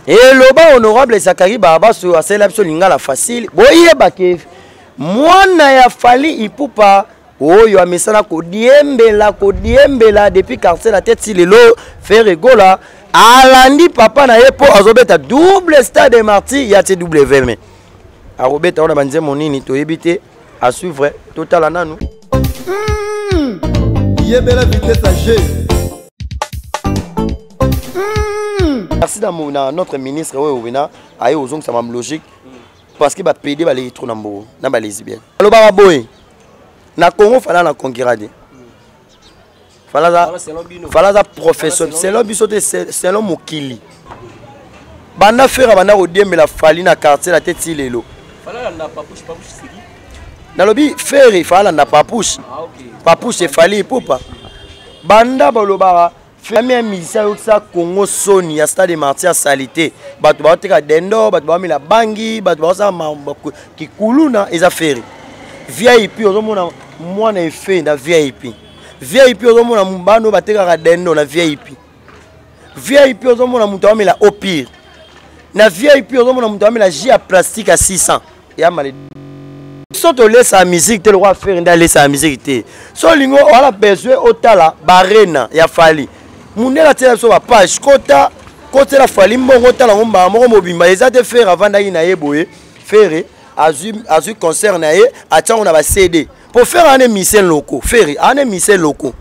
Eloba honorable Zacharie Barabaso asalela biso lingala facile. Boyeba ke mwana ya Fally Ipupa oyo amesana kodiembela kodiembela depuis quartier la tête ti lelo Ferre Gola alandi papa na ye mpo azobeta double stade de martyr ya TWM. Akobeta wana banzembo nini toyebi te, à suivre totala nanu. Yebela vitesse à G. Merci na, na notre ministre oyo wena aye ozongisa mam logique parce que ba PD baleki trop na mbongo na ba lesbiennes. Alobaka boye na Congo fala na concurrent te. Fala aza professeur selon biso te, selon mokili. Banda Ferre banda kodiembela Fally na quartier la tête ti lelo. Nalobi Ferre fala na Papouche. Ah, okay. Papouche Fally Ipupa. Banda balobaka famille ya musicien ayokisa Congo soni ya stade Martyrs salite. Bato baoteka dendo, bato baomela bangi, bato baosala kikuluna eza Ferre. VIP ozomona mwana efe na VIP. VIP ozomona bano batekaka dendo na VIP. VIP ozomona moto aomela eau pure. Na VIP ozomona moto aomela jus ya plastique ya 600. Ya male. So tolesa musique te lokola Ferre nde alesa musique te. So olingi wala besoin otala barena ya Fally. Mundela tiela biso ba page kota kotela Fally mbongo otala ngo mbala moko mobimba eza te Ferre avandaki na ye boye. Ferre azwi azwi concert na ye atiango na ba CD. Po Ferre ane musicien loko. Ferre ane musicien loko.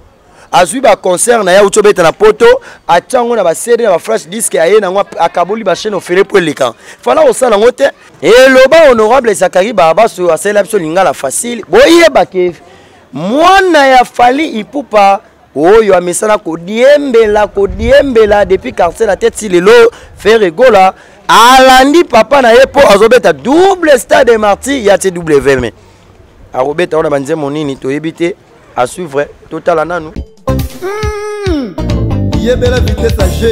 Azwi ba concert na ye auti obeta na poto atia yango na ba CD na ba flash disque aye nango akaboli ba chaîne ofele po eleka. Fala kosala yango te. Eloba honorable Zacharie Barabaso asalela biso lingala facile. Boyeba ke mwana ya Fally Ipupa oyo amesana kodiembela kodiembela depuis quartier la tête ti lelo Ferre Gola alandi papa na ye po azobeta double stade de martyr ya TWM. Akobeta wana banzembo nini toyebi te. À suivre, totala nanu. Yebela vitesse à G.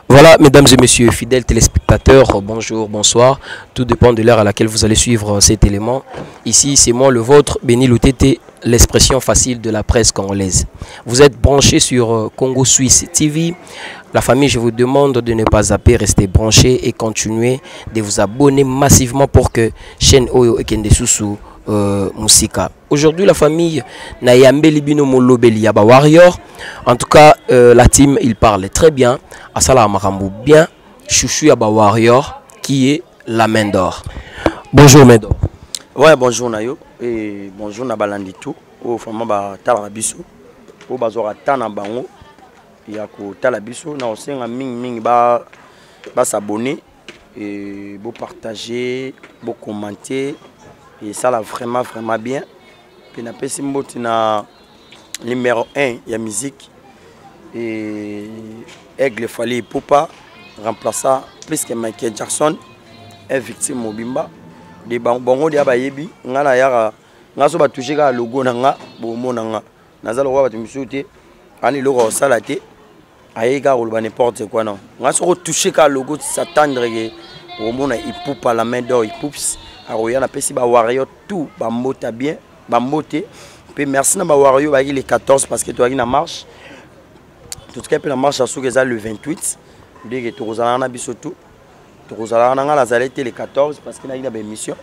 Voilà, mesdames et messieurs, fidèles téléspectateurs, bonjour, bonsoir. Tout dépend de l'heure à laquelle vous allez suivre cet élément. Ici, c'est moi, le vôtre, Béni Lutete, l'expression facile de la presse congolaise. Vous êtes branchés sur Congo Suisse TV. La famille, je vous demande de ne pas zapper, restez branchés et continuez de vous abonner massivement pour que chaîne Oyo Ekende Susu Musika. Aujourd'hui, la famille Nayambe Libino Molobeli Yaba Warrior. En tout cas, la team, il parle très bien. Asala Makambu bien. Chouchou Yaba Warrior qui est la main d'or. Bonjour main d'or. Ouais, bonjour Nayo et bonjour Nabalandi tout. Oh, vraiment ba tala biso. Oh, bazora tana bango. Ya ko tala biso na osenga mingi mingi ba ba s'abonner et bo partager, bo commenter et ça là vraiment vraiment bien. Puis na pesi mboti na numéro 1 ya musique et Aigle Fally Ipupa remplaça plus que Michael Jackson est victime mobimba de bango dia bayebi nga na yaka nga so ba toucher ka logo na nga bo mona nga naza lokola bato misusu te ani eloko kosala te aye kaka koloba n'importe quoi non nga soko toucher ka logo s'attendre ke omona Ipupa la main d'or Ipups akoya napesi ba warrior tout bambota bien bambote pe merci na ba warrior bayaki le 14 parce que toyaki na marche totikaki mpe na marche ya soki eza le 28 ndenge tokozalaka na biso tout tokozalaka na nga nazali te le 14 parce que nayaki na baémission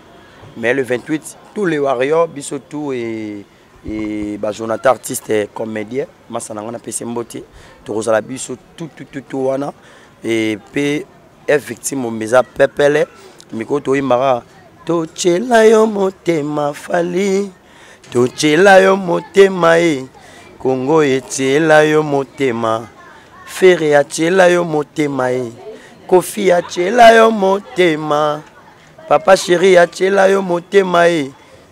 mais le 28 tous les warriors biso tout et et ba Jonathan artiste comédien masa na nga na pesi mbote tokozala biso tout tout tout tout wana et pe F victime meza pepele miko toyimbaka totyela yo motema Fally totyela yo motema e Congo etyela yo motema Ferre atyela yo motema e Kofi atyela yo motema Papa chéri atyela yo motema e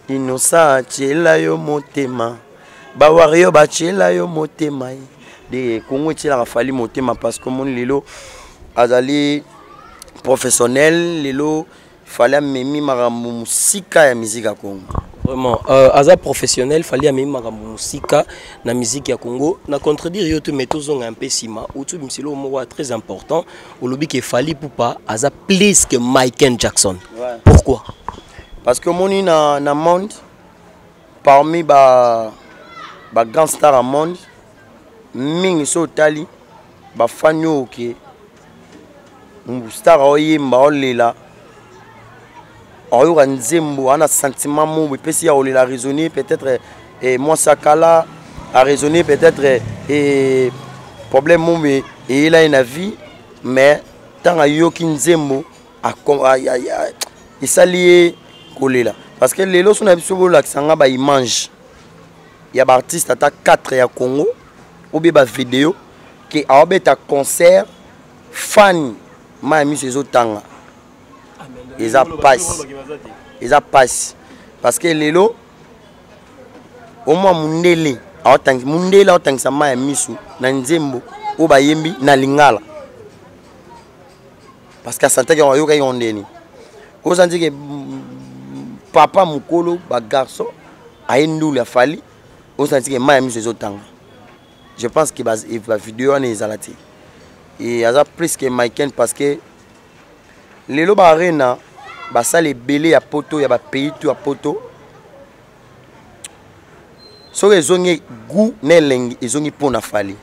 Innocent atyela yo motema ba warrior batyela yo motema e de Congo etyelaka Fally motema parce que omoni lelo azali professionnel lelo Fally amemi makambo mosika ya musique ya Congo. Vraiment, aza professionnel, Fally amemi makambo mosika na musique ya Congo. Na contredire yo te mais tozonga un peu sima. Utu misilo moko très important, olobi ke Fally Ipupa aza plus que Michael Jackson. Ouais. Pourquoi? Parce que moni na monde parmi ba grand star à monde mingi so tali Bafani oyo ke star aoyemba, aolela, aoyoka nzembo, ana sentiment moko epesi ya kolela, raisonner peut-être eh, mwasi akala araisonner peut-être eh, problème moko eyela ye na vie, mais ntango ayoki nzembo, esali ye kolela. Parce que lelo so na biso, bolakisa nga baimage ya baartiste ata 4 ya Congo ou bien bavideo ke aobeta concert, fan mai ya miso ezotanga. Eza pasi, eza pasi, parce que lelo omwa mundele aotangi, mundele aotangisa mai ya miso na nzembo oyo bayembi na lingala, parce que asantaki yango, ayokaki yango ndeni oza ndike papa mokolo bagarçon aye ndulu ya Fally, osanti ke mai ya miso ezotanga. Je pense que bavideo wana ezala te. E aza plus que Michael, parce que lelo baarena basala ebele ya poto, ya bapays to ya poto, soki ezongi goût na elengi, ezongi mpo na Fally.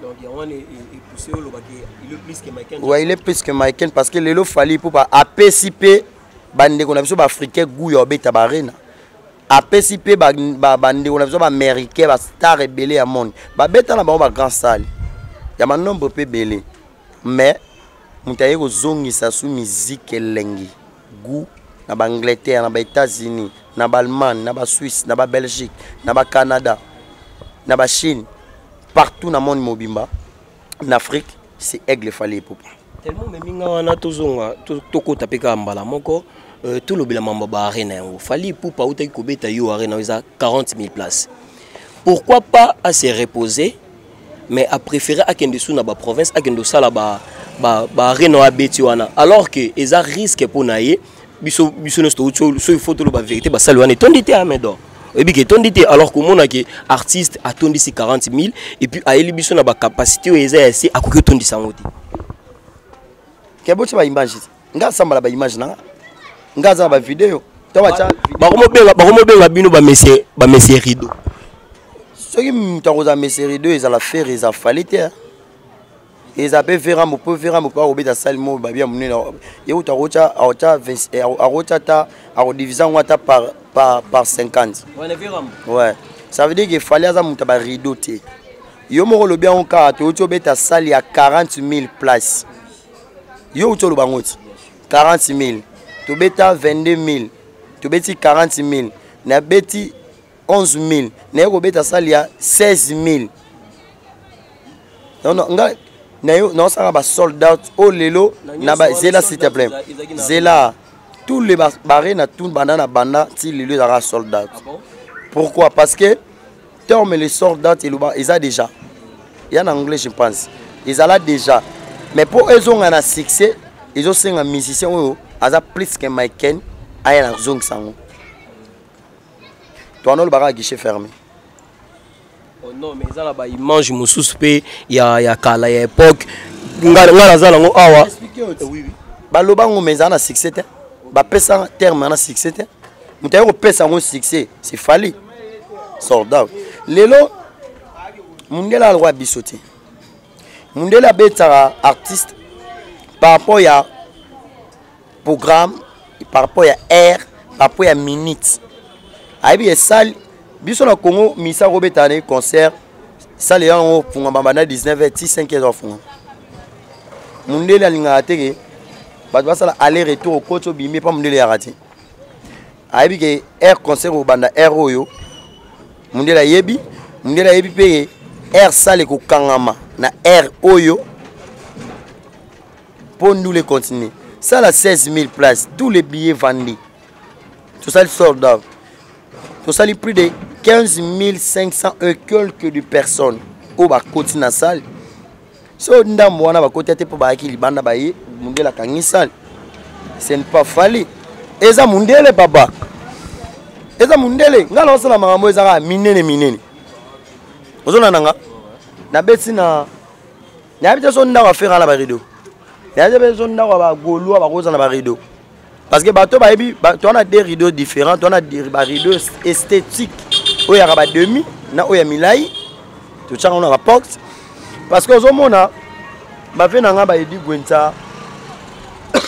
Donc yango wana epousse olobaki il est plus que Michael. Ouais, il est plus que Michael, parce que lelo Fally mpo apesi mpe bandeko na biso baafricain goût ya obeta baarena, apesi mpe bandeko na biso baaméricain, bastar ebele ya monde babeta na bango bagrand salle ya banombre mpe ebele. Mais moto aye kozongisa su musique elengi, goût na baangleterre, na baétats-Unis, na baallemagne, na basuisse, na babelgique, na bacanada, na bachine, partout na monde mobimba, na Afrique, c'est Aigle Fally Ipupa. Tellement omemi nga wana, tozonga, tokota mpe kaka mbala moko, tolobela mambo baarena yango. Fally Ipupa autaki kobeta yo arena oyo eza 40 000 places. Pourquoi pas à se reposer, mais a préféré akende su na baprovince, akende kosala baarena oyo abeti wana, alors que eza risque mpo na ye? Biso nyonso touti so, il faut toloba vérité, basali wana etondi te. Amedor oyebi ke etondi te, alors komona ke artiste atondisi 40 000 et puis ayeli biso na bacapacité oyo eza ya se, akoki otondisa yango te. Ke botya baimage te, nga asambala baimage na nga, nga aza na bavideo to batya. Bakomobenga bino bamese rideau. Soki moto akozala mese rideau, ezala Ferre, eza Fally te, eza mpe Verambo, mpo Verambo mpo akobeta sale moko babi ya monene, ye kutu akotya ata akodivise yango ata par 50. Ouais, ça veut dire que Fally aza moto ya barideau te. Yo moko olobi yango kaka, touti obeta sale ya 40 000 place, yo uti oloba yango ti 40 000, tobeta 22 000, tobeti 40 000, nabeti 11 000, naye kobeta sale ya 16 000. Non, nga naosala ba sold out oyo lelo na ba, zela s'il te plaît, zela, tous les bare na tout banda na banda ti lelo ezalaka sold out. Ah bon? Pourquoi? Parce que terme le sold out eloba eza déjà ya na anglais, je pense ezala déjà, mais mpo ezonga na succès, ezosenga musicien oyo aza plus que Michael aya na zongisa yango. To wana olobaka guichet fermé. Oh non, mais eza na baimage mosusu mpe ya kala, ya époque, nga naza nango awa. Oui. Baloba yango, mais ezala na succès te, bapesa terme wana succès te. Moto aye kopesa yango succès, c'est Fally. Sold out lelo, mundele alokwa biso te. Mundele abetaka artiste par rapport ya programme, par rapport ya aire, par rapport ya minute ayebi esali. Biso na Congo, misa akobetaka na concert, sale yango fungama banda 19 h ti 5 heures afungama. Mundele alingaka te ke bato basala aller retour, okoti, obimi epa mundele yaka te. Ayebi ke aire concert obanda aire oyo, mundele ayebi, mundele ayebi mpe aire sale ekokangama na aire oyo mpo ndule continue. Sala 16 000 places, tous les billets vendus, tosali sold out, tosali plus de 15 500 et quelques de personnes oyo bakoti na salle. So ndambo wana bakoti te mpo bayaki libanda, baye, mundele akangi salle. Ce n'est pas Fally, eza mundele papa, eza mundele. Ngai naosala makambo eza kaka minene minene, ozolanda nga. Nabeti na, nayebi te so ndako afera na barideau, nayebi te so ndako ya bagaulois bakoza na barideau, parce que bato bayebi toa na deux rideaux différents, toa na barideau esthétique oyo yaka bademi na oyo ya milai, totyaka ngo na baporte, parce que ozomona Bave na nga ba Edi Gwenza,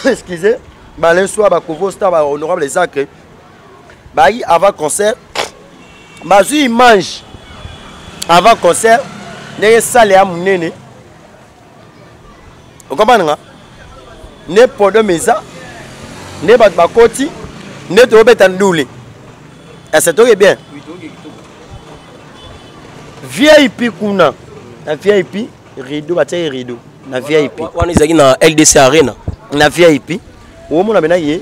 excusez, ba Lensoa, ba Kovo Star, ba Honorable Sacré, bayi avant concert, bazwi image avant concert ndenge sale ya monene, okomprendre nga, nde podium eza nde bato bakoti nde tobeta ndule. Ese toke bien VIP kuna na VIP rideau, batiaki rideau na VIP. Wana ezalaki na LDC Arena. Na VIP omona mena ye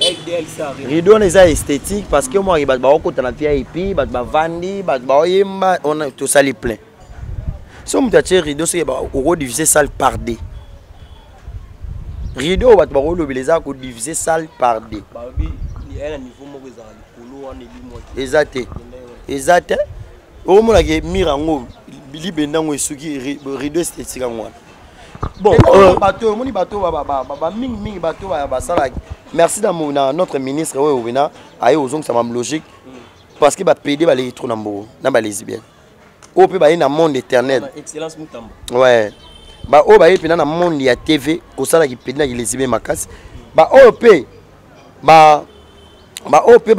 rideau wana eza esthétique, parce que omonaki bato bakokota na VIP, bato bavandi, bato baoyemba, ona tosali plein. So moto atie rideau, soki okodivise salle par deux, rideau oyo bato bakolobela eza kodivise salle par deux. Eza te, eza te. Omonaki mire yango, libenda yango esuki, rideau esthétique yango wana. Bon, bato omoni, bato bamingimingi, bato basalaki. Merci na notre ministre oyo wena aye ozongisa ma logique, parce que bapd baleki trop na mbongo na balesbienne oyo mpe baye na monde éternel. Excellence Mutamba. Ouais, baoyo baye mpena na monde ya TV kosalaki pd na kilesbien makasi, baoyo mpe baoyo mpe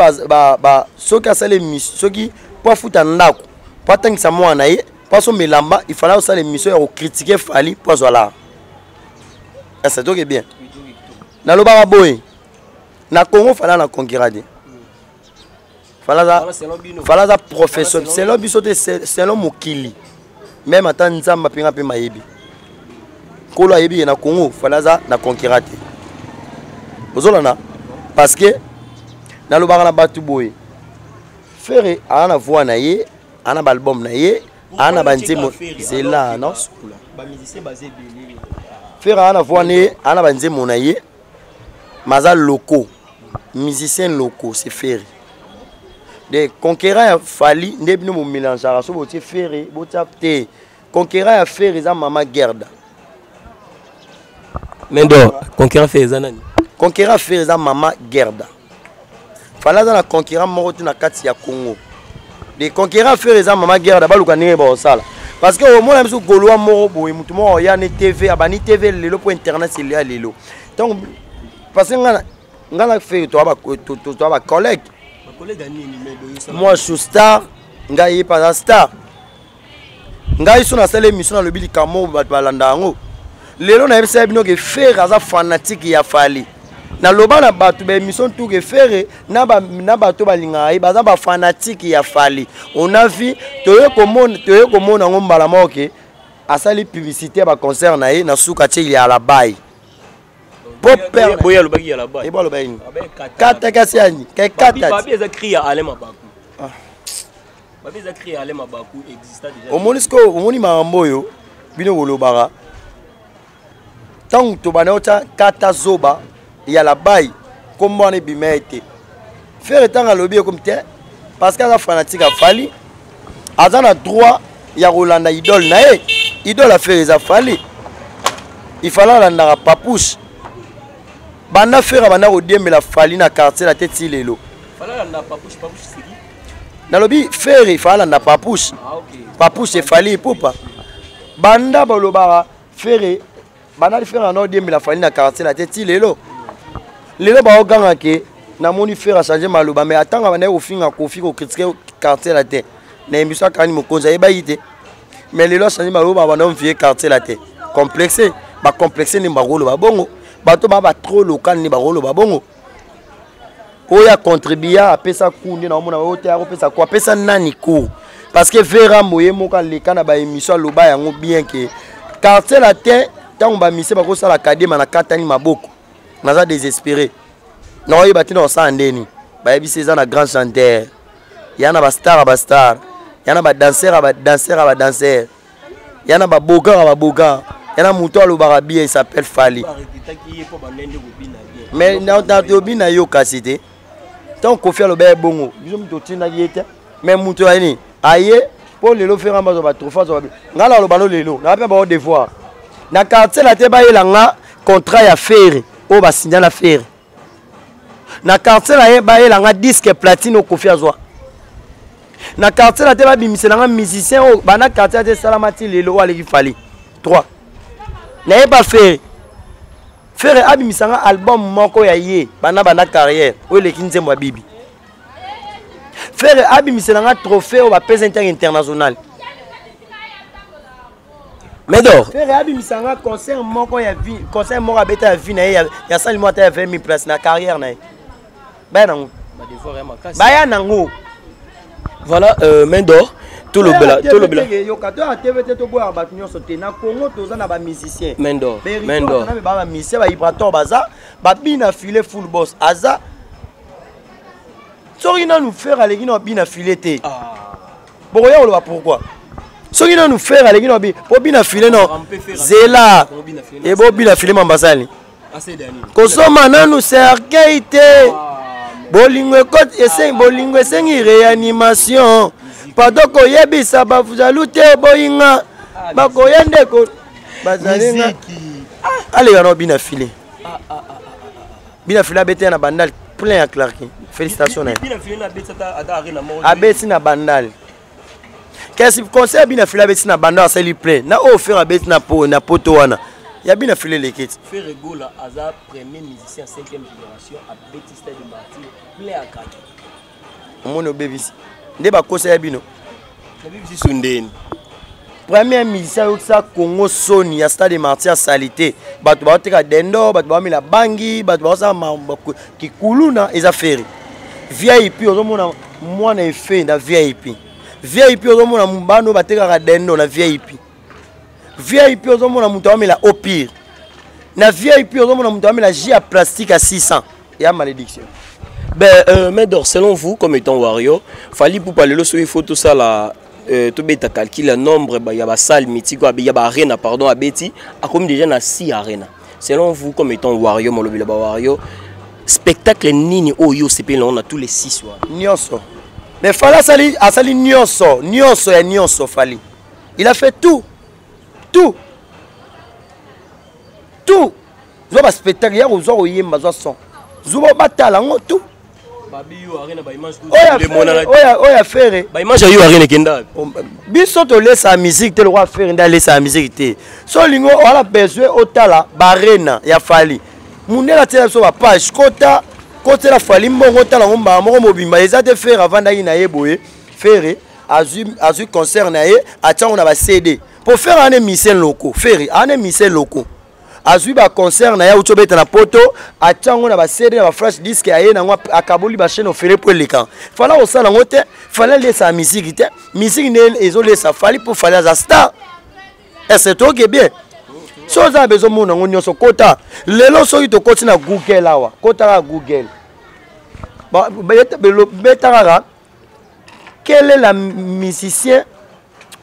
soki asali émission, soki mpo afuta ndako, mpo atangisa mwana na ye, mpo asomba elamba, il fallait osala émission ya kocritiquer Fally mpo azwa lara. Ese toke bien, nalobaka boye, na Congo Fally na concurrent te. Fally aza professeur selon biso te, selon mokili. Même ata Nzambe apenga mpe mayebi, Nkolo ayebi ye na Congo Fally aza na concurrent te. Ozolanda, parce que nalobaka na bato boye, Ferre aa na voix na ye, aa na baalbum na ye, aa na banzembo. Zela naosukula. Ferre aa na voix na ye, aa na banzembo na ye, maza locaux, musicien locaux, c'est Ferre. De conquérant ya Fally nde bino bomélangeaka. So botie Ferre, botia te. Conquérant ya Ferre eza mama Gerda. Mendo, conquérant Ferre eza nani? Conquérant Ferre eza mama Gerda. Fally aza na conquérant moko te na kati ya Congo. De conquérant Ferre eza mama Gerda. Baluka ndenge baosala, parce que omona biso gaulois moko boye, motu moko oya ne TV, abandi TV lelo mpo internet elia lelo ntango, parce que nga na Ferre toa bacollègue. Moi je suis star, ngai ye mpe aza star. Ngai so nasala émission, nalobi likambo, bato balanda yango. Lelo nayebisa bino ke Ferre aza fanatique ya Fally. Naloba na bato baémission tout ke Ferre na bato balingaka ye baza bafanatique ya Fally. On a vu, toye komona yango mbala moko ke asali publicité ya baconcert na ye, na suka tie ya la bai po père boye alobaki ya la bai. Ebo alobaki nini? Kata kasi yani ke kata. Babi eza cri ya Alain Mabaku. Babi eza cri ya Alain Mabaku exista déjà. Omoni sikoyo, omoni makambo oyo bino bolobaka. Ntango tobanda otya kata zoba ya labai, nkombo wana ebima ye te. Ferre ntango alobi ekomi te, parce que aza fanatique ya Fally, aza na droit ya kolanda idole na ye. Idole ya Ferre eza Fally, ifala alandaka Papouche. Banda Ferre abanda kodiembela Fally na quartier na te ti lelo. Nalobi Ferre ifala alanda Papouche. Papouche efali Ipupa. Banda balobaka Ferre, banda Ferre anda odiembela Fally na quartier na te ti lelo. Lelo baoganga ke namoni Ferre achange maloba, mais atanga bandaki kofinga Kofi, kocritiquer quartier la te na émission akani mokonzi ayebaki te. Mais lelo achange maloba, banda omvie quartier la te complexe. Bacomplexe nde bakoloba bongo, bato baa batro local nde bakoloba bongo. Oyo acontribua, apesa cour nde naomona oyo te akopesa cour, apesa nani cour? Parce que Vera Moye moko aleka na baémission, aloba yango bien ke quartier latin, ntango bamise bakosala kadema na katani maboko, naza désespéré, naoyeba ntina kosala ndeni. Bayebisi eza na grand chanteur, ya na bastar ya bastar, ya na badanser ya badanser ya badanser, ya na babogar ya babogar, ya na moto alobaka bien, il s'appelle Fally. Mais natobi na yo kasi te, ntango Kofi aloba ye bongo, biso moto otindaki ye te. Mais moto ya nini aye mpo lelo Ferre bazwa batrophée, azwa ngai naloba no lelo naa mpe bao devoir na quartier na te, bayela nga contrat ya Ferre oyo basinya na Ferre na quartier na ye, bayela nga disque platine oyo Kofi azwa na quartier na te, babimisela nga musicien oyo banda quartier te esalama ti lelo oyo aleki Fally 3. Nayeba Ferre. Ferre abimisanga album moko ya ye banda banda carrière oyo eleki nzembo ya Bibi. Ferre abimisela nga trophée oyo bapesa inter international. Medor. Ferre abimisa nga concert moko ya vie, concert moko abeta ya vie na ye ya sali moko ata ya 20 000 place na carrière na ye. Baya nango. Baya nango. Voilà euh, Mendor tolobela tolobela yoka to ya TV te toboyaka bato nyonso te na Congo toza na ba musiciens. Mendor. Mendor. Na ba musiciens ba vibrator baza ba bina filet full boss aza soki nanu Ferre aleki na bina filet te. Ah. Bokoya koloba pourquoi? Soki nanu Ferre aleki na bi po bina filet no zela ebo bina filet mambasali. Kosoma nanu cercueil te. Bolingo ekoti esengi bolingo esengi réanimation. Pardon koyebisa ba jaloux te boyinga bakoya nde ko bazali nga aleka na bina filet. Bina filet abeti na bandal plein ya Clark. Félicitations na ye. Abeti na bandal. Kasi concert bina filet abeti na bandal asali plein. Na oyo Ferre abeti na po na poto wana. Ya bina filet eleketi. Ferre Gola aza premier musicien 5e génération abeti stade de martyr plein ya Clark. Omoni obebisi. Nde bakosa ya bino. Nabebisi sundeni. Premier musicien ayokisa Congo soni ya stade martyr salite. Bato baoteka dendo, bato baomela bangi, bato baosala kikuluna eza Ferre. VIP ozomona mwana efe na VIP. VIP ozomona bano batekaka dendo na VIP. VIP ozomona moto aomela eau pure. Na VIP ozomona moto aomela jus ya plastique ya 600 ya malédiction. Ben, euh, Medor, selon vous, comme étant warrior, Fally Ipupa lelo soki faut tout ça la euh, tobeta calcul ya nombre ya ba salle mythique ya ba arena pardon abeti akomi déjà na 6 arena. Selon vous, comme étant warrior, molobela ba warrior, spectacle nini oyo osepeli nango na tous les 6 wana? Nyonso. Mais Fally asali asali nyonso, nyonso ya nyonso Fally. Il a fait tout. Tout. Tout. Zwa ba spectacle ya kozwa koyemba zwa son. Zwa batala yango tout. Oyo ya Ferre. Ba image ya yo arena ekenda. Biso tolesa musique te lokola Ferre nde alesa musique te. So olingi wala besoin otala ba arena ya Fally. Mundele atiela biso ba page kota kotela Fally mbongo otala yango mbala moko mobimba eza te Ferre avandaki na ye boye Ferre azwi azwi concert na ye atia yango na ba CD po Ferre ane musicien loko Ferre ane musicien loko azwi ba concert na ye auti obeta na poto atia yango na ba CD na ba flash disque aye nango akaboli ba chaîne ofele po eleka Fally akosala yango te Fally alesaka musique te musique nde ezolesa Fally po Fally aza star est-ce toke bien soki oza na besoin mona yango nyonso kota lelo soki tokoti na Google awa kota kaka Google beta kaka quel est la musicien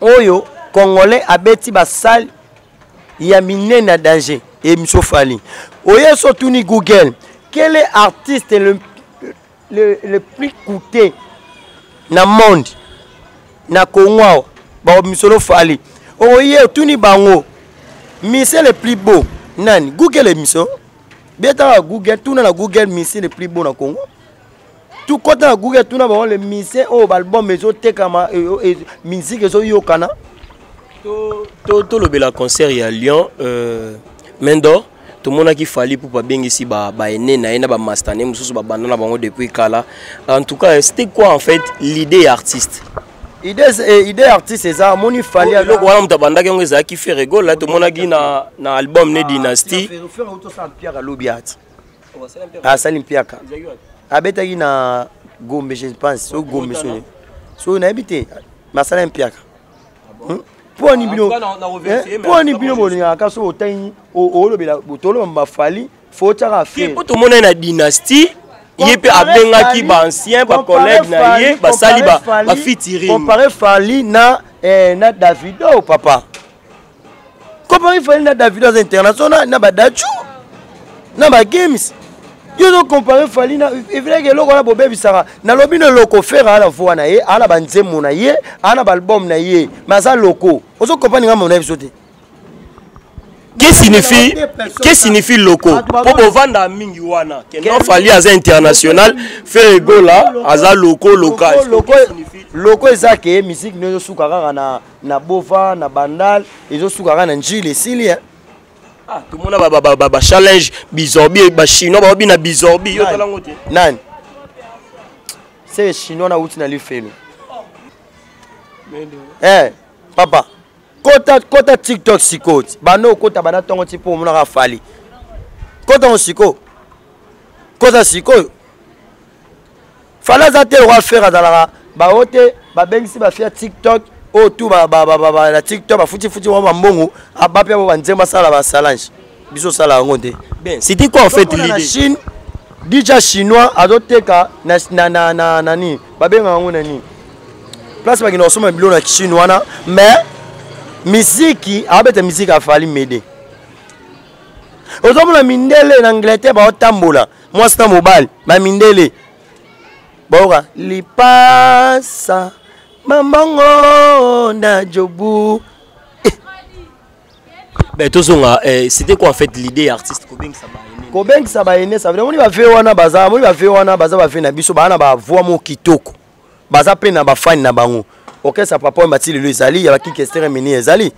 oyo congolais abeti basale ya minene ya danger émission Fally oye so tuni Google quel est artiste le, le, le plus coûté na monde na Congo awa bakomisolo Fally oye otuni bango musicien le plus beau nani Google émission betaka Google tuna na Google musicien le plus beau na Congo tu kota na Google tuna bango le musicien oyo baalbum ezotekama musique ezoyokana. Tolobela concert ya Lyon euh, Mendor tomonaki Fally Ipupa abengisi baene na ye na bamasta ne mosusu babanda na bango depuis kala. En tout cas c'était quoi en fait l'idée ya artiste? Idée artiste eza amoni Fally eloko wana moto abandaki yango ezalaki Ferre Gola tomonaki na, na album ne Dynastie. Ferre otosala mpiaka lobi ati asali mpiaka abetaki na Gombe je pense so Gombe so so nayebi te masala mpiaka poni bino poni bino bolingaka so otangi olobela toloba bafali fo otiaka fe po tomona ye na Dynastie ye mpe abengaki baancien bacollègue na ye basali bafeaturing. Compare Fally na eh, na Davido papa. Compare Fally na Davido aza international na badachu na bagames yo ozocompare Fally na evilaki eloko wana bobebisaka nalobi no eloko Ferre ala voix na ye ala banzembo na ye ala baalbum na ye mais aza loko ozocompare nga mona biso te. Que signifie loko po bovanda mingi wana kendo Fally aza international Ferre Gola aza loko local. Loko eza ke musique no ezosuka kaka na, na Bova na Bandal ezosuka kaka na Njili esili. Ah, tomona bachallenge bizorbi, bachinois baobi na bizorbi, yo talango te. Nani se chinois nauti na lifelo? Eh, papa, kota, kota TikTok sikoyo ti banda okota, banda ntongo ti mpo omonaka Fally. Kota ngo sikoyo, kota sikoyo. Fally aza te lokwa Ferre azalaka. Bao te babengisi bafia TikTok oyo tu na TikTok bafutifuti mwa bambongo, bape bo banzembo basala basalange. Biso osala yango te. Bien, c'était quoi en fait l'idée? Na Chine, DJ chinois azoteka na nini babengaka yango, na nini, place bakenda kosomba biloko na Chine wana, mais miziki abeta miziki a Fally Mede. Ozomona mindele na Angleterre baotambola mwasi na mobali, bamindele baoka lipasa mambongo na jobu. Ben, tozonga, c'était quoi en fait l'idée artiste kobengisa baene? Kobengisa baene, ça veut dire moni bave wana baza, moni bave wana baza bave na biso, baa na bavoix mo kitoko, baza mpe na bafani na bango. Orchestre Papa Oyo bati lelo ezali ya bakikestere mini, ezali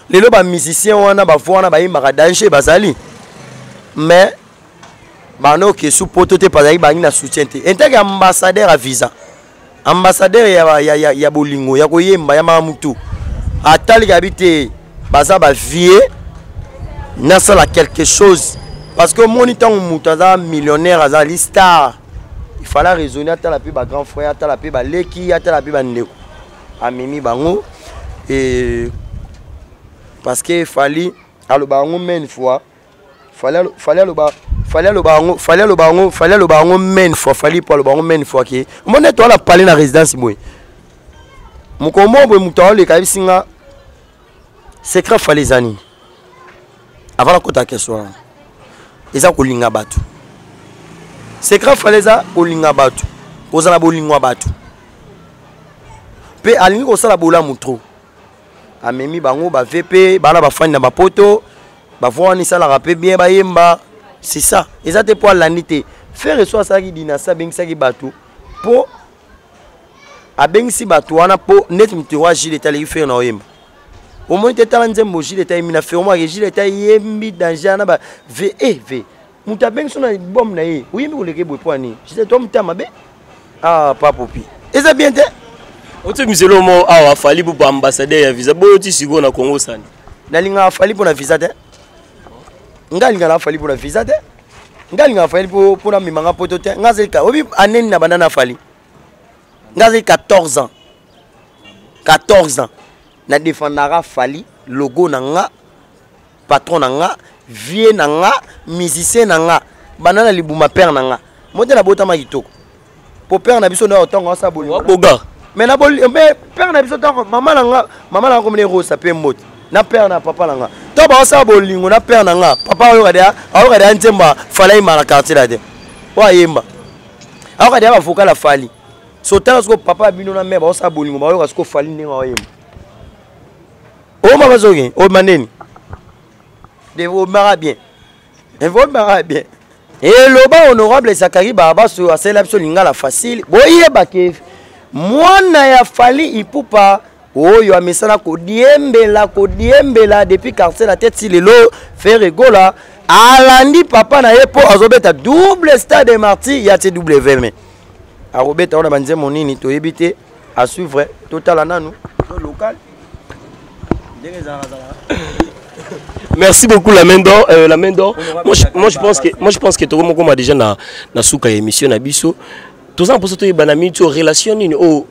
lelo bamusicien wana, bavoix wana bayembaka danger, bazali. Mais bana okesu poto te, bazalaki bangi na soutien te. Enteke ambassadeur ya visa, ambassadeur ya bolingo ya koyemba ya maka mutu atalika bi te, baza bavie, nasala quelque chose, parce que omoni ntango moto aza millionnaire, azali star, il fallait raisonner, atala mpe bagrand frère, atala mpe baleki, atala mpe bandeko, amemi bango. Et parce que Fally aloba yango maine fois, Fally aloba, Fally aloba yango, Fally aloba yango, Fally aloba yango maine fois, Fally mpo aloba yango maine fois ke omoni ete wana pale na résidence boye, mokolo moko boye moto aoleka ayebisi nga secret Fally eza nini. Avant nakota question wana, eza kolinga bato. Secret Fally eza kolinga bato, kozala bolingo ya bato, mpe alingi kosala bolamu trop. Amemi bango bave mpe bana bafandi na bapoto, bavoix wana esalaka mpe bien, bayemba. C'est ça, eza te mpo alandi te. Ferre so asalaki dynastie, abengisaki bato, mpo abengisi bato wana mpo neti moto wa Gile etaleki Ferre na oyemba. Omoni te, tala nzembo Gile etayembi na Ferre, omwake Gile etayembi danger na ba v e v. Moto abengisi na album na ye, oyembi koleka boye mpo ani Gile to motema mabe. Ah, papopi eza bien te. Oti miselo mo awa Fally mpo ambassadeur ya visa boyo ti sikoyo na Congo sani. Nalingaka Fally mpo na visa te. Ngai alingaka na Fally mpo na visa te. Ngai alingaka Fally mpo na memanga poto te. Ngai azali obi aneni na banda na Fally, ngai azali 14 ans, 14 ans na défendaka Fally, logo na nga, patron na nga, vie na nga, musicien na nga, banda na libuma père na nga mo te nabotama kitoko, po père na biso na ntango asala bolingo. Boga. Mais na mais père na biso, ntango mama na nga, mama na nga komona Rosa mpe mbote na père na papa na nga, ntango baosala bolingo na père na nga, papa ayoka deya, ayoka deya nzembo Fally ayemba na quartier la te, oyo ayemba, ayoka deya bavocal ya Fally. So tala siko papa ya bino na mare baosala bolingo, bayoka siko Fally ndenge aoyemba. Oma bazoki obima ndeni, obimaka bien, obimaka bien. Eloba honorable Zakari Barabaso, asalela biso lingala facile. Boyeba ke mwana ya Fally Ipupa oyo amesana kodiembela, kodiembela depuis quartier na tete, lelo Ferre Gola alandi papa na ye mpo azobeta double stade de martyr ya TWM. Akobeta wana banzembo nini toyebi te, à suivre. Totala nanu local ndenge ezalaka zalaka. Merci beaucoup la main d'or, la main d'or. Moi je pense que tout comme déjà na suka émission na biso. Toza mposa toyeba na miniti oyo relation nini oyo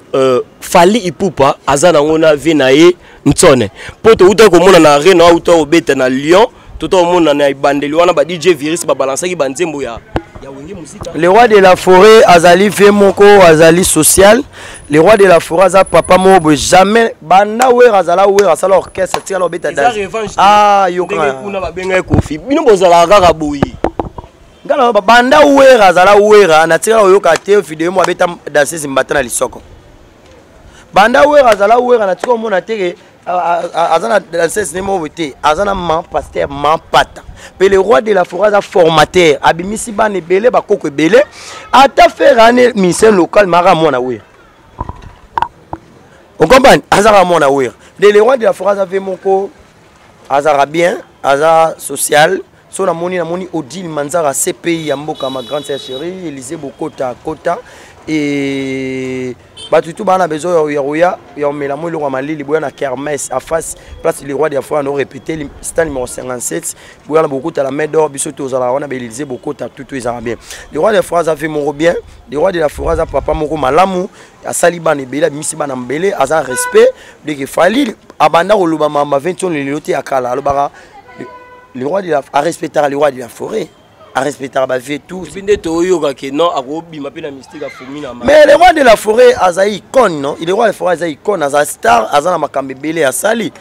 Fally Ipupa aza nango na vie na ye Ntsone, mpo touta komona na arena, auta kobeta na Lyon, tota komona na ebandeli wana ba DJ Virus babalansaki banzembo ya Wenge Musika. Le roi de la forêt azali vie moko, azali social. Le roi de la forêt aza papa moko boye, jamais banda Wera azala, Wera asala orchestre, tikala obeta. Eza revanche. Ah, yoka. Ndenge kuna babengaki Kofi, bino bozalaka kaka boye. Nga na banda Wera azala, Wera natikala koyoka te video mo abeta danseuse mbata na lisoko. Banda Wera azala, Wera natika komona te ke aza na danseuse ne moko te, aza na man pasteur man pata. Mpe le roi de la forêt aza formateur, abimisi bana ebele, bakoko ebele. Ata Ferre ane musicien local maka mwana Wera, ocomprendre, azaka mwana Wera. De le roi de la forêt aza ve moko. Azalaka bien, aza social. So namoni, namoni Odile Manzara, CPI ya mboka, ma grande sœur chérie, Élysée Bokota Kota, et bato tout bana besoin ya koya ya komela mo eloko ya malili, boya na kermesse à face place le roi de la forêt, no répéter, stand numéro 57, boya na bokota la main d'or. Biso tozalaka wana, baélysée Bokota, tutu ezalaka bien. Le roi de la forêt aza fait moko bien. Le roi de la forêt aza papa moko malamu, asali bana ebele, abimisi bana mabele, aza respect. Deke Fali abanda koloba mama 20 lelo te, ya kala alobaka le roi de la, arespectaka le roi de la forêt, arespectaka bavie tout. Epi nde toyoka ke non, akobima mpe na mystique afumi na Mais le roi de la forêt aza icône, non? Le roi de la forêt aza icône, aza star, aza na makambo ebele asali.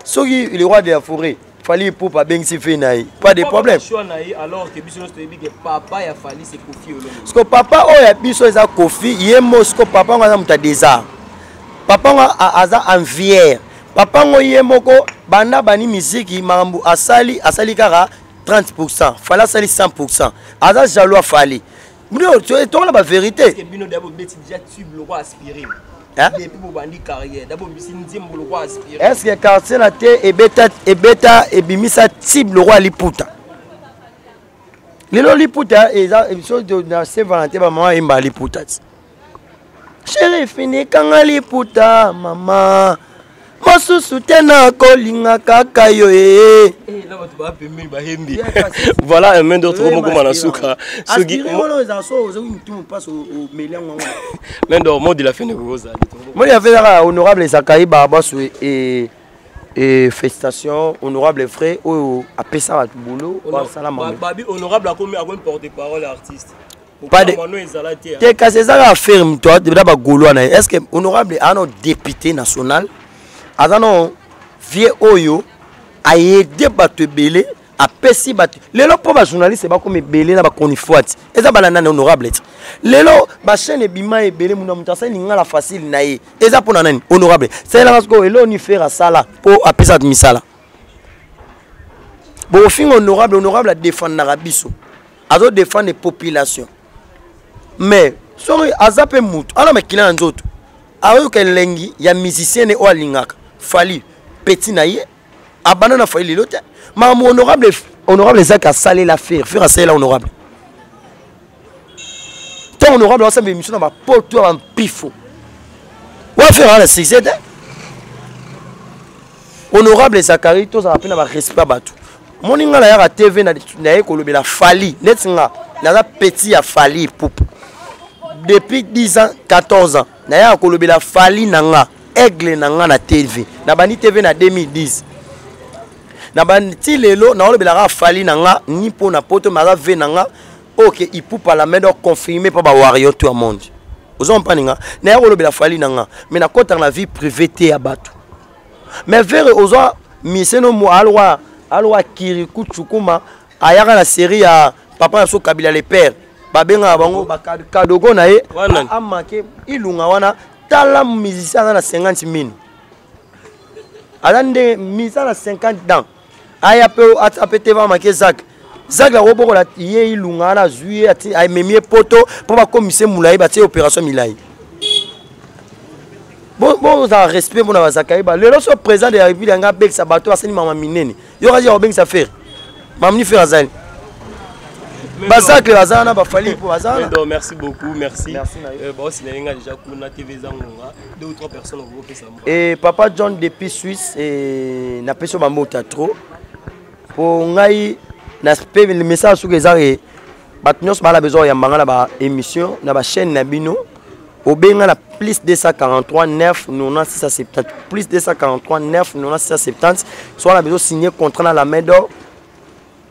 Soki le roi de la forêt Fali Ipupa abengisi fe na ye, pas de problème. Choix na ye, alors que biso nyonso toyebi ke papa ya Fali, c'est Kofi Olomide. Parce que papa oyo ya biso eza Kofi ye mo. Siko papa ngo aza moto ya désart, papa ngo aza envière. Papa ngo ye moko banda bani miziki, makambo asali, asali kaka 30, Fali asali 100. Aza jaloux, afali bino tongola bavérité. Bino da bobeti déjà tube lokwa aspirine. Hein? Depuis bobandi carrière, da bobisi nzembo lokwa aspirine. Est ce que quartier na te ebeta, ebeta, ebimisa type le roi liputa? Lelo liputa eza biso na saint Valentin, bamama yemba liputa ti chéri finikanga liputa, mama mosusu te, na kolinga kaka yo e. Na bato baa pembeni bahembi. Voilà, un main d'autre mokoma na suka. Soki wana so ozoki mutu mpasi, omeli yango. Main d'or, mot de la fin nekokozala? Mot de la fin kaka, honorable Zacharie Bababaswe, et félicitations honorable frère oyo apesa bato boulot, asala. Babi honorable akomi porte parole artiste. Pas de te, kasi eza kaka affaire moto na bagaulois na ye. Est ce que honorable aza no député national, aza no vieux oyo ayede bato ebele, apesi bato lelo mpo bajournaliste bakoma ebele na baconifoite, eza bana nani? Honorable ti lelo bachaîne ebima ebele, muna moto asali lingala facile na ye, eza mpo na nani? Honorable salelaka sikoyo eloni fere asala mpo apesa bato misala. Bokofinga honorable, honorable adefendaka biso, azodefendre population. Mais soki aza mpe mutu ana makila na nzoto, ayoka elengi ya musicien ne oyo alingaka, Fali petit na ye, abanda na Fali lelo te. Makambo honorable ezaki asalela Ferre, Ferre asalela honorable. Ntango honorable asamba émission na bapoto ya bampifo wa Ferre aza na succès te. Honorable Zakari, tozala mpe na barespect ya bato. Moni nga nayaka TV, naye kolobela Fali. Neti nga naza petit ya Fali Ipupa depuis 10 ans, 14 ans, nayaka kolobela Fali na nga, aigle na nga na TV. Nabandi TV na 2010, na bandi lelo naolobelaka Fali na nga ni mpo na poto, me aza ve na nga oke Ipupa la main d'or confirmé mpo bawario to ya monde. Oza mpani nga naya kolobela Fali na nga, mais nakɔtaka na vie privée te ya bato. Mais vere ozwa miseno mo alwa alwa kiriku cukuma ayaka na série ya papa na biso Kabila le père, babengaka bango bakadogo na ye amake ilunga wana. Tala musicien aza na 50 mine, aza ndenge musicien na 50 ans, aya mpe ape te, bamake zak zak akobokola ye ilunga wana, azwi ye, amemi ye poto mpo bakomise molai, batie opération milai. Bozala respect mpona bazakari ba lelo. So président de la république yanga abekisa bato basali mama minene, yo kasi ya kobengisa Ferre, mamini Ferre azali, bazacle baza wana, bafali mpo baza wana. Donc merci beaucoup, merci, merci. Bon, sinalinga déjà kuna TV eza ngonga, deux ou trois personnes okopesa. Et papa John depuis Suisse, et napesi yo bambota trop mpo ngai na mpe message soki eza ke bato nyonso bala besoin oyamba nga na baémission na bachaîne na bino, obenga na plus 243 9 96 70, plus 243 9 96 70. So wana bezo signer contrat na la main d'or,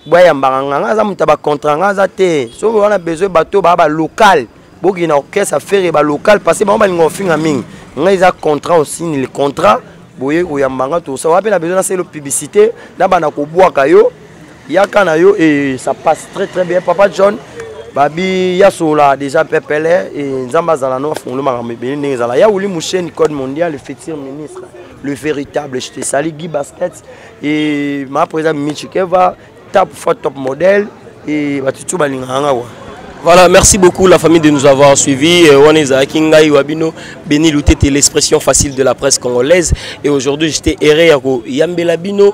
boyambaka nga, nga aza moto ya bacontrat, nga aza te. Soki wana besoin bato baa balocal, bokende na orchestre affaire balocal, parce que bango balinga kofinga mingi. Ngai eza contrat, osigne le contrat, boye koyamba nga, tosa wana mpe na besoin nasala publicité na banda kobwaka yo, yaka na yo, et ça passe très très bien. Papa John babi yasola déjà pepele, et Nzambe azala no afungolo makambo ebele ndenge ezala ya wuli Musheni, code mondial, le futur ministre, le véritable. Je te salue, Guy Basket et ma président Michikeva, top fois top modèle, et bato tu balingaka nga kwa. Voilà, merci beaucoup la famille de nous avoir suivis. Wana ezalaki ngai wa bino Béni Lutete, l'expression facile de la presse congolaise. Et aujourd'hui, j'étais erré ya koyambela bino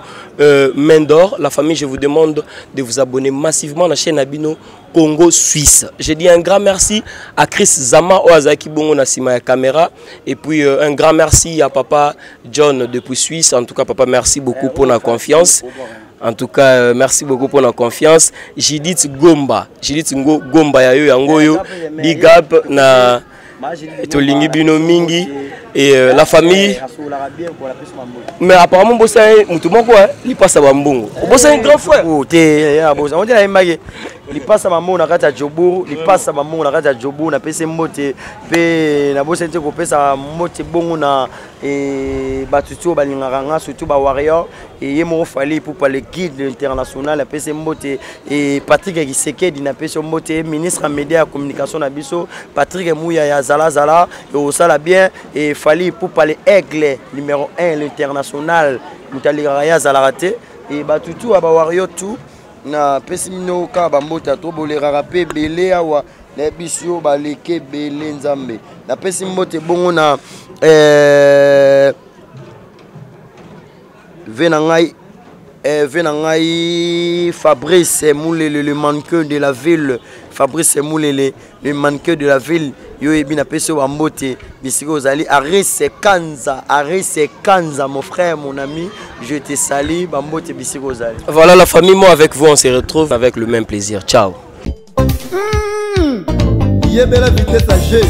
Main d'Or. La famille, je vous demande de vous abonner massivement à la chaîne Abino Congo Suisse. Je dis un grand merci à Chris Zama oyo azalaki bongo na sima ya caméra. Et puis un grand merci à papa John depuis Suisse. En tout cas, papa, merci beaucoup pour la confiance. En tout cas, merci beaucoup pour la confiance. Judith Gomba, Judith Gomba ya yo yango yo, big up na tolingi bino mingi et la famille. Mais apparemment bosa mutu moko hein, lipasa ba mbongo. Bosa un grand frère. Oh te ya bosa. On dirait yembaki lipasa ba mbongo na kati ya Jobourg, lipasa ba mbongo na kati ya Jobourg na pese mbote pe na bosa te kopesa mbote bongo na et bato oyo balingaka nga, surtout ba warrior et ye moko Fally Ipupa, le guide international, apesi mbote, et Patrick Kisekedi napesi mbote, ministre ya média ya communication na biso Patrick Mouya ya Zala Zala et osala bien, et Fally Ipupa le aigle numéro 1, l'international, moto alingaka ye azalaka te, et bato tu ya ba warrior tout napesi bino kaka bambote to boleraka mpe ebele awa nayebi si oyo baleki ebele. Nzambe, napesi mbote bongo na ve na ngai ve na ngai Fabrice Moulele, le mannequin de la ville. Fabrice Moulele, le mannequin de la ville, yo yebi, napesi yo bambote bisika ozali. Aris Kanza, Aris Kanza, mon frère, mon ami, je te salue, bambote bisika ozali. Voilà la famille, moi avec vous, on se retrouve avec le même plaisir. Ciao. Yebela vitesse à G.